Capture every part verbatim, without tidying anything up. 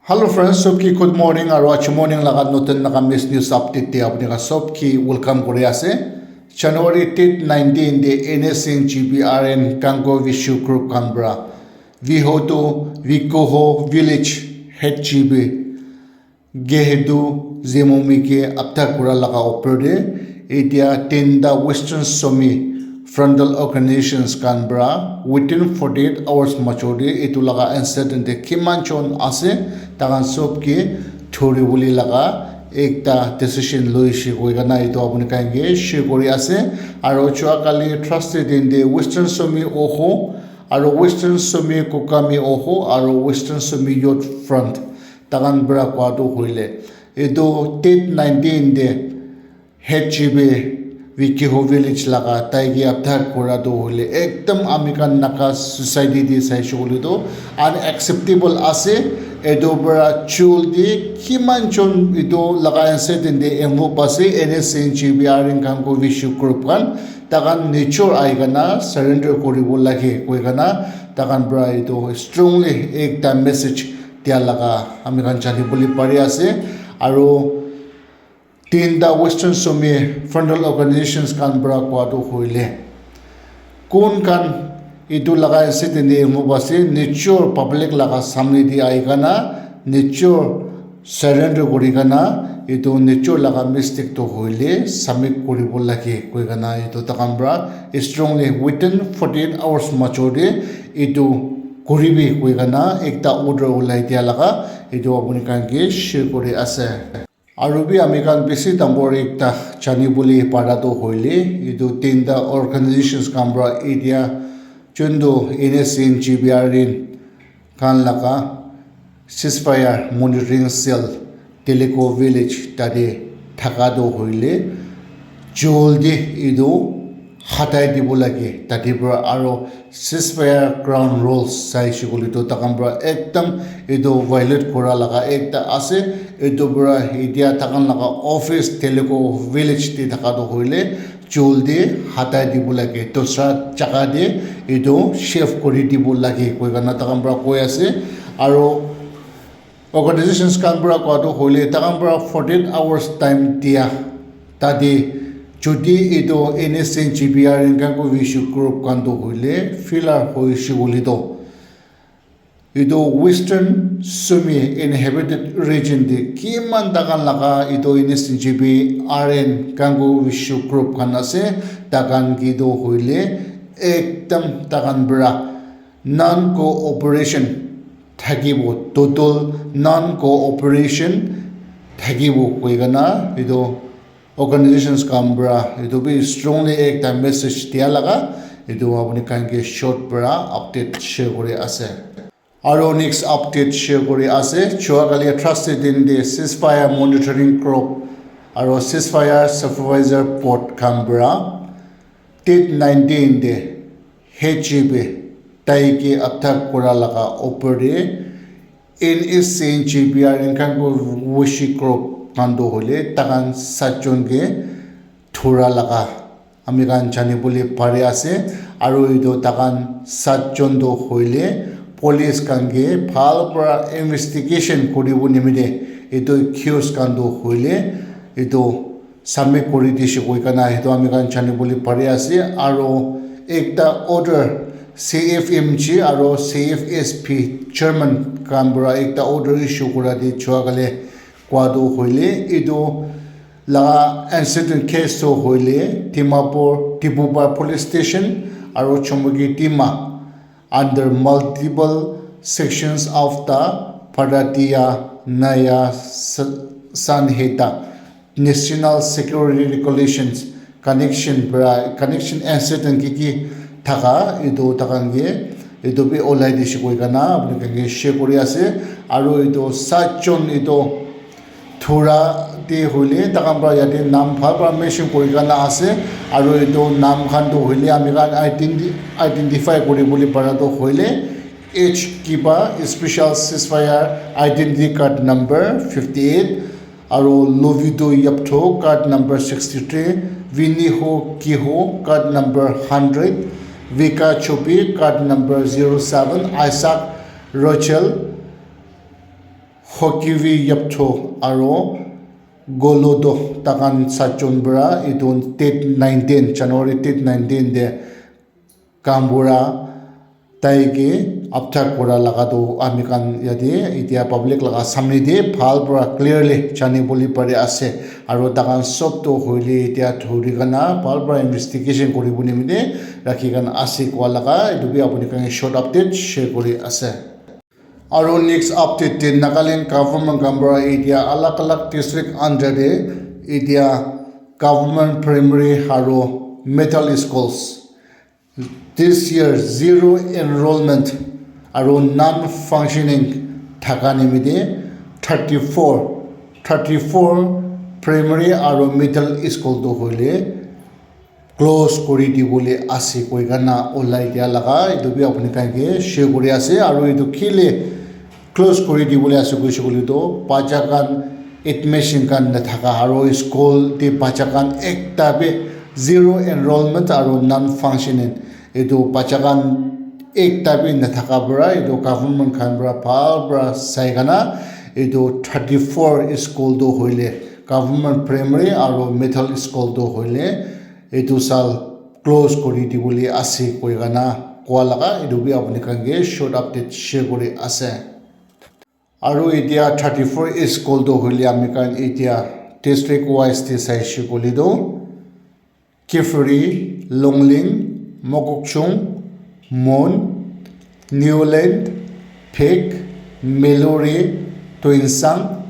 Hello friends, sob ki good morning aru aji morning laga notun Nagamese news update te apni khan sob ki welcome kuri ase. January date nineteen te N S C N G B R N Kango Vishu group khan para Vihoto Vikoho village head G B Gehedu Zemomi ke attack kura laga opor te etia tinta Western Somi frontal organizations khan para within forty-eight hours major te etu laga incident te kiman jon ase takhan sob ke thori bole laga ekta decision loise koi kena etu apni khan ke share kuri ase. Aru jua kali Thursday din te Western Somi Oho aru Western Somi Kokami Oho aru Western Somi Youth Front takhan para koa tu hoile etu date nineteen te head G B Vikiho village laga tai ke attack kura tu hoile ekdam ami khan Naga society te saishe koile tu unacceptable ase. Etu para joldi kiman jon etu laga incident te involve ase N S C N G B R N Kango Vishu group khan takhan nijor ahi kena surrender kuribo lage koi kena takhan para etu strongly ekta message dia laga ami khan jani bole pari ase. Aru tinta Western Somi frontal organizations khan para koa tu hoile kun khan etu laga incident te involve ase nijor public laga samne te ahi kena nijor surrender kuri kena etu nijor laga mistake tu hoile submit kuribo lage koi kena etu takhan para strongly within forty-eight hours major te etu kuribi koi kena ekta order ulai dia laga etu apni khan ke share kuri ase. Aru bi ami khan bishi dangor ekta jani bole para tu hoile etu tinta organizations khan para etia juntu N S C N G B R N khan laga ceasefire monitoring cell Teliko village tate thaka tu hoile joldi etu hatai dibo lage tate para aru ceasefire ground rules saishe koile tu takhan para ekdam etu violate kura laga ekta ase. Etu para etia takhan laga office Teliko village te thaka tu hoile joldi hatai dibo lage dusra jaga te etu shift kuri dibo lage koi kena takhan para koi ase. Aru organizations khan para koa tu hoile takhan para forty-eight hours time dia tate jodi etu N S C N G B R N Kango Vishu group khan tu hoile failure hoishe koile tu etu Western Somi inhabited region te kiman takhan laga etu N S C N G B R N Kango Vishu group khan ase takhan ke tu hoile ekdam takhan para non cooperation thakibo total non cooperation thakibo koi kena etu organizations khan para etu bi strongly ekta message dia laga etu apni khan ke short para update share kuri ase. Aru next update share kuri ase jua kali Thursday din te ceasefire monitoring group aru ceasefire supervisor board khan para date nineteen te H G B tai ke attack kura laga opor te N S C N G B R N Kango Vishu group khan tu hoile takhan sat jon ke thura laga ami khan jani bole pari ase. Aru etu takhan sat jon tu hoile police khan ke bhal para investigation kuribo nimite etu accused khan tu hoile etu submit kuri dishe koi kena etu ami khan jani bole pari ase. Aru ekta order C F M G aru C F S P chairman khan para ekta order issue kura te jua kale koa tu hoile etu laga incident case tu hoile Dimapur Dipuba police station aru Chumukedima Tima under multiple sections of the Bharatiya Nyaya Sa- Sanhita National Security Regulations connection para connection incident ki ki thaka etu takhan ke etu bi olai dishe koi kena apni khan ke share kuri ase. Aru etu sat jon etu thura te hoile takhan para yate naam bhal para mention kuri kena ase. Aru etu naam khan tu hoile ami khan identi- identify kuri bole para tu hoile H Kiba special ceasefire identity card number fifty eight aru Lovito Yaptho card number sixty three, Viniho Kiho card number hundred, Vika Chopi card number zero seven, Isaac Rochel Khokivi Yapcho aro Golodo takan satjon para etu date nineteen, January date nineteen te Kambura tai ke abduct kura laga tu ami khan yate etia public laga samne te bhal para clearly jani bole pari ase. Aro takan sob tu hoile etia thori kana bhal para investigation kuri bole mine rakhi kana ase koa laga etu bi apuni khan ke short update share kuri ase. Aro next update te Nagaland government khan para etia alag alag district under te etia government primary aro middle schools this year zero enrollment aro non functioning thaka nimite thirty four, thirty four primary aro middle school tu hoile close kuri dibole ase koi kana olai dia laga etu bi apuni khan ke share kuri ase. Aro etu kile close kuri dibole ase koise koile tu bacha khan admission khan nathaka aro school te bacha khan ekta bi zero enrollment aro non functioning etu bacha khan ekta bi nathaka para etu government khan para bhal para sai kana etu thirty four school tu hoile government primary aro middle school tu hoile etu sal close kuri dibole ase koi kana koa laga etu bi apuni khan ke short update share kuri ase. Aro etia thirty four school tu hoile ami khan etia district wise te saishe koile tu Kiphire, Longleng, Mokokchung, Mon, Newland, Phek, Meluri, Tuensang,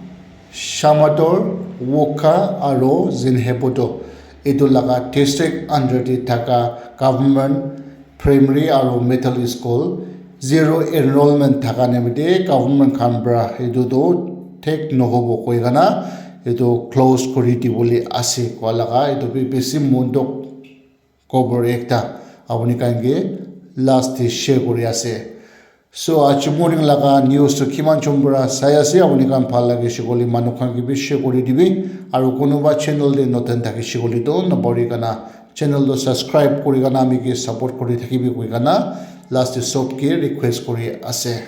Shamator, Wokha aro Zunheboto etu laga district under te thaka government primary aro middle school zero enrollment thaka nimite government khan para etu tu thik nohobo koi kana etu close kuri dibole ase koa laga etu bi bishi mon dukh khobor ekta apuni khan ke last te share kuri ase. So aji morning laga news tu kiman jon para sai ase apuni khan bhal lage shey koile manu khan ke bi share kuri dibi aro kunuba channel te notun thaki shey koile tu nabari kana channel tu subscribe kuri kana ami ke support kuri thakibi koi kana last te sob ke request kuri ase.